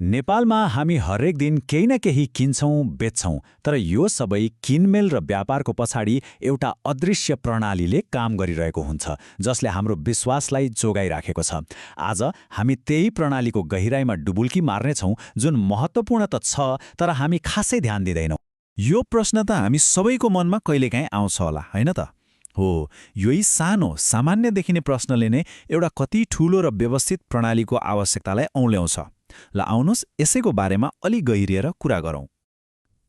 नेपालमा हामी हरेक दिन केही न केही किन्छौं, बेच्छौं, तर यो सबै किनमेल र व्यापारको पछाडि एउटा अदृश्य प्रणालीले काम गरिरहेको हुन्छ, जसले हाम्रो विश्वासलाई जोगाइराखेको छ। आज हामी त्यही प्रणालीको गहिराईमा डुबुल्की मार्नेछौं, जुन महत्त्वपूर्ण त छ, तर हामी खासै ध्यान दिँदैनौं। यो प्रश्न त हामी सबैको मनमा कहिलेकाहीँ आउँछ होला, हैन त? हो, यही सानो, सामान्य देखिने प्रश्नले नै एउटा कति ठूलो र व्यवस्थित प्रणालीको आवश्यकतालाई औँल्याउँछ। ल आउनुहोस् यसैको बारेमा अलि गहिरिएर कुरा गरौँ।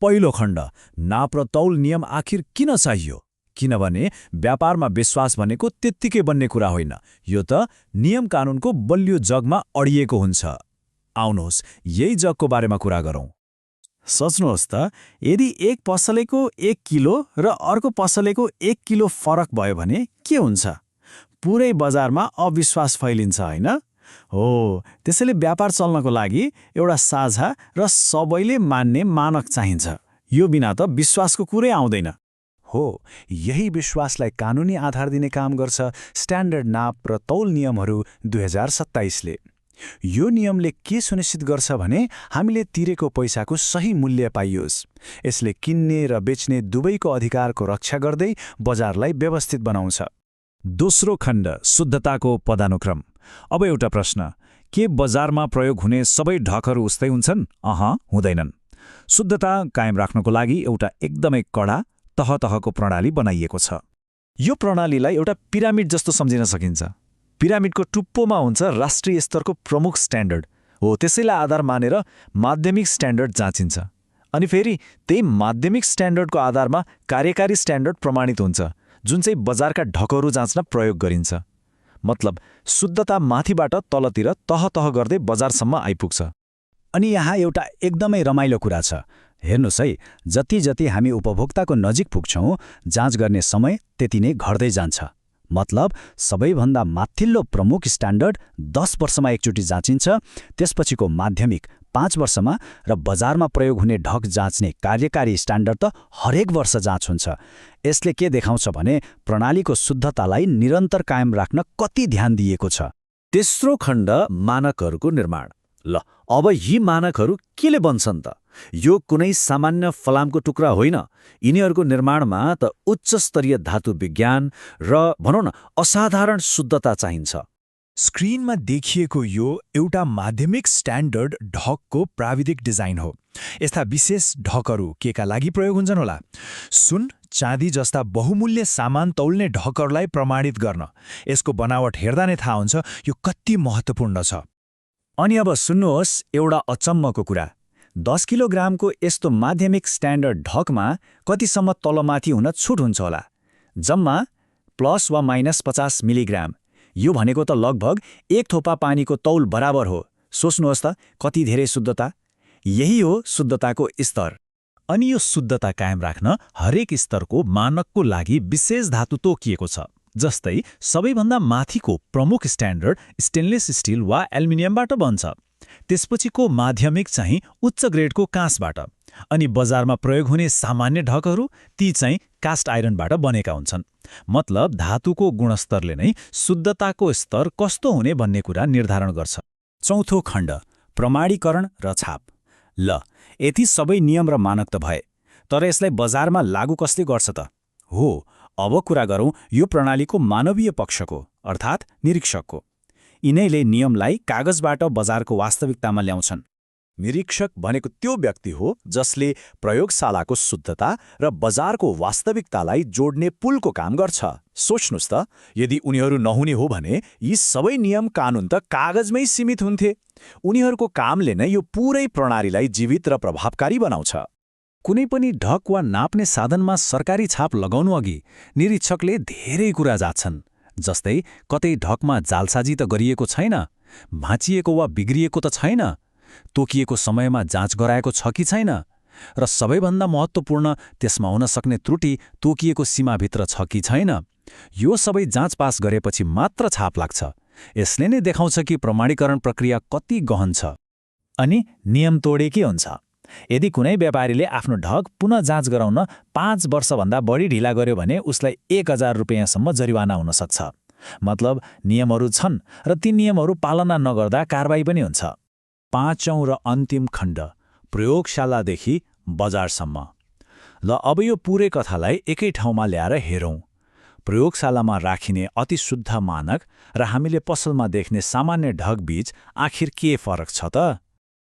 पहिलो खण्ड, नाप र तौल नियम आखिर किन चाहियो? किनभने व्यापारमा विश्वास भनेको त्यत्तिकै बन्ने कुरा होइन, यो त नियम कानुनको बलियो जगमा अडिएको हुन्छ। आउनुहोस् यही जगको बारेमा कुरा गरौँ। सोच्नुहोस् त, यदि एक पसलेको 1 किलो र अर्को पसलेको 1 किलो फरक भयो भने के हुन्छ? पुरै बजारमा अविश्वास फैलिन्छ, होइन? हो, त्यसैले व्यापार चल्नको लागि एउटा साझा र सबैले मान्ने मानक चाहिन्छ। यो बिना त विश्वासको कुरै आउँदैन। हो, यही विश्वासलाई कानुनी आधार दिने काम गर्छ स्ट्यान्डर्ड नाप र तौल नियमहरू 2027ले। यो नियमले के सुनिश्चित गर्छ भने हामीले तिरेको पैसाको सही मूल्य पाइयोस्। यसले किन्ने र बेच्ने दुवैको अधिकारको रक्षा गर्दै बजारलाई व्यवस्थित बनाउँछ। दोस्रो खण्ड, शुद्धताको पदानुक्रम। अब एउटा प्रश्न, के बजारमा प्रयोग हुने सबै ढकहरू उस्तै हुन्छन्? हुँदैनन्। शुद्धता कायम राख्नको लागि एउटा एकदमै कडा तह-तहको प्रणाली बनाइएको छ। यो प्रणालीलाई एउटा पिरामिड जस्तो सम्झिन सकिन्छ। पिरामिडको टुप्पोमा हुन्छ राष्ट्रिय स्तरको प्रमुख स्ट्यान्डर्ड। हो, त्यसैलाई आधार मानेर माध्यमिक स्ट्यान्डर्ड जाँचिन्छ। अनि फेरि त्यही माध्यमिक स्ट्यान्डर्डको आधारमा कार्यकारी स्ट्यान्डर्ड प्रमाणित हुन्छ, जुन चाहिँ बजारका ढकहरू जाँच्न प्रयोग गरिन्छ। मतलब शुद्धता माथिबाट तलतिर तह-तह गर्दै बजारसम्म आइपुग्छ। अनि यहाँ एउटा एकदमै रमाइलो कुरा छ। हेर्नुहोस् है, जति हामी उपभोक्ताको नजिक पुग्छौं, जाँच गर्ने समय त्यति नै घट्दै जान्छ। मतलब सबैभन्दा माथिल्लो प्रमुख स्ट्यान्डर्ड 10 वर्षमा एकचोटि जाँचिन्छ, त्यसपछिको माध्यमिक 5 वर्षमा, र बजारमा प्रयोग हुने ढक जाँच्ने कार्यकारी स्ट्यान्डर्ड त हरेक वर्ष जाँच हुन्छ। यसले के देखाउँछ भने प्रणालीको शुद्धतालाई निरन्तर कायम राख्न कति ध्यान दिएको छ। तेस्रो खण्ड, मानकहरूको निर्माण। ल, अब यी मानकहरू केले बन्छन् त? यो कुनै सामान्य फलामको टुक्रा होइन। यिनीहरूको निर्माणमा त उच्च स्तरीय धातु विज्ञान र भनौँ न असाधारण शुद्धता चाहिन्छ। स्क्रिनमा देखिएको यो एउटा माध्यमिक स्ट्यान्डर्ड ढकको प्राविधिक डिजाइन हो। यस्ता विशेष ढकहरू केका लागि प्रयोग हुन्छन् होला? सुन, चाँदी जस्ता बहुमूल्य सामान तौल्ने ढकहरूलाई प्रमाणित गर्न। यसको बनावट हेर्दा नै थाहा हुन्छ यो कति महत्त्वपूर्ण छ। अनि अब सुन्नुहोस् एउटा अचम्मको कुरा। 10 किलोग्रामको यस्तो माध्यमिक स्ट्यान्डर्ड ढकमा कतिसम्म तलमाथि हुन छुट हुन्छ होला? जम्मा प्लस वा माइनस 50 मिलिग्राम। यो भनेको त लगभग 1 थोपा पानीको तौल बराबर हो। सोच्नुहोस् त, कति धेरै शुद्धता। यही हो शुद्धताको स्तर। अनि यो शुद्धता कायम राख्न हरेक स्तरको मानकको लागि विशेष धातु तोकिएको छ। जस्तै सबैभन्दा माथिको प्रमुख स्ट्यान्डर्ड स्टेनलेस स्टिल वा एल्युमिनियमबाट बन्छ। त्यसपछिको माध्यमिक चाहिँ उच्च ग्रेडको काँसबाट। अनि बजारमा प्रयोग हुने सामान्य ढकहरू ती चाहिँ कास्ट आइरनबाट बनेका हुन्छन्। मतलब धातुको गुणस्तरले नै शुद्धताको स्तर कस्तो हुने भन्ने कुरा निर्धारण गर्छ। चौथो खण्ड, प्रमाणीकरण र छाप। ल, यति सबै नियम र मानक त भए, तर यसलाई बजारमा लागू कसले गर्छ त? हो, अब कुरा गरौँ यो प्रणालीको मानवीय पक्षको, अर्थात् निरीक्षकको। यिनैले नियमलाई कागजबाट बजारको वास्तविकतामा ल्याउँछन्। निरीक्षक भनेको त्यो व्यक्ति हो जसले प्रयोगशालाको शुद्धता र बजारको वास्तविकतालाई जोड्ने पुलको काम गर्छ। सोच्नुहोस् त, यदि उनीहरू नहुने हो भने यी सबै नियम कानुन त कागजमै सीमित हुन्थे। उनीहरूको कामले नै यो पुरै प्रणालीलाई जीवित र प्रभावकारी बनाउँछ। कुनै पनि ढक वा नाप्ने साधनमा सरकारी छाप लगाउनु अघि निरीक्षकले धेरै कुरा जाँच्छन्। जस्तै कतै ढकमा जालसाजी त गरिएको छैन, भाँचिएको वा बिग्रिएको त छैन, तोकिएको समयमा जाँच गराएको छ कि छैन, र सबैभन्दा महत्त्वपूर्ण त्यसमा हुन सक्ने त्रुटि तोकिएको सीमाभित्र छ कि छैन। यो सबै जाँच पास गरेपछि मात्र छाप लाग्छ। यसले नै देखाउँछ कि प्रमाणीकरण प्रक्रिया कति गहन छ। अनि नियम तोडे के हुन्छ? यदि कुनै व्यापारीले आफ्नो ढक पुनः जाँच गराउन 5 वर्षभन्दा बढी ढिला गर्यो भने उसलाई 1000 रुपियाँसम्म जरिवाना हुन सक्छ। मतलब नियमहरू छन् र ती नियमहरू पालना नगर्दा कारबाही पनि हुन्छ। पाँचौं र अन्तिम खण्ड, प्रयोगशालादेखि बजारसम्म। ल अब यो पूरै कथालाई एकै ठाउँमा ल्याएर हेरौँ। प्रयोगशालामा राखिने अति शुद्ध मानक र हामीले पसलमा देख्ने सामान्य ढगबीच आखिर के फरक छ त?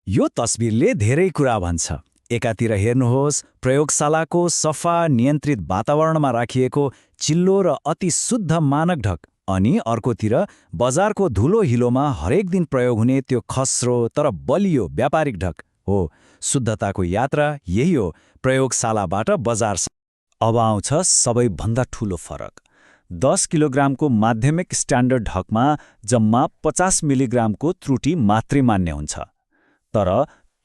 यो तस्बिरले धेरै कुरा भन्छ। एकातिर हेर्नुहोस्, प्रयोगशालाको सफा नियन्त्रित वातावरणमा राखिएको चिल्लो र अति शुद्ध मानक ढक, अनि अर्कोतिर बजारको धुलो हिलोमा हरेक दिन प्रयोग हुने त्यो खस्रो तर बलियो व्यापारिक ढक हो। शुद्धताको यात्रा यही हो, प्रयोगशालाबाट बजारसम्म। अब आउँछ सबैभन्दा ठूलो फरक। 10 किलोग्रामको माध्यमिक स्ट्यान्डर्ड ढकमा जम्मा 50 मिलिग्रामको त्रुटि मात्रै मान्य हुन्छ। तर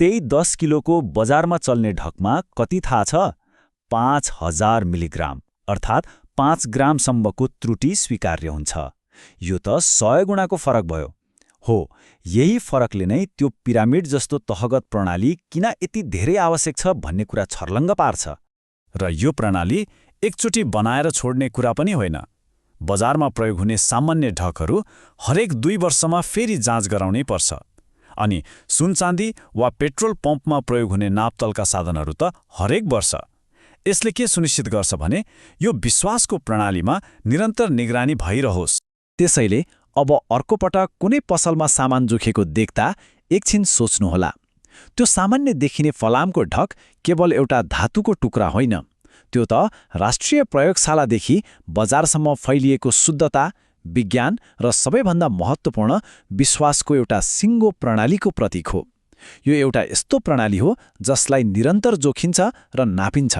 त्यही 10 किलोको बजारमा चल्ने ढकमा कति थाहा छ? 5000 मिलिग्राम, अर्थात् 5 ग्रामसम्मको त्रुटि स्वीकार्य हुन्छ। यो त 100 गुणाको फरक भयो। हो, यही फरकले नै त्यो पिरामिड जस्तो तहगत प्रणाली किन यति धेरै आवश्यक छ भन्ने कुरा छर्लङ्ग पार्छ। र यो प्रणाली एकचोटि बनाएर छोड्ने कुरा पनि होइन। बजारमा प्रयोग हुने सामान्य ढकहरू हरेक 2 वर्षमा फेरि जाँच गराउनै पर्छ। अनि सुनचाँदी वा पेट्रोल पम्पमा प्रयोग हुने नापतलका साधनहरू त हरेक वर्ष। यसले के सुनिश्चित गर्छ भने यो विश्वासको प्रणालीमा निरन्तर निगरानी भइरहोस्। त्यसैले अब अर्को पटक कुनै पसलमा सामान जोखेको देख्दा एकछिन सोच्नुहोला। त्यो सामान्य देखिने फलामको ढक केवल एउटा धातुको टुक्रा होइन, त्यो त राष्ट्रिय प्रयोगशालादेखि बजारसम्म फैलिएको शुद्धता, विज्ञान र सबैभन्दा महत्त्वपूर्ण विश्वासको एउटा सिङ्गो प्रणालीको प्रतीक हो। यो एउटा यस्तो प्रणाली हो जसलाई निरन्तर जोखिन्छ र नापिन्छ।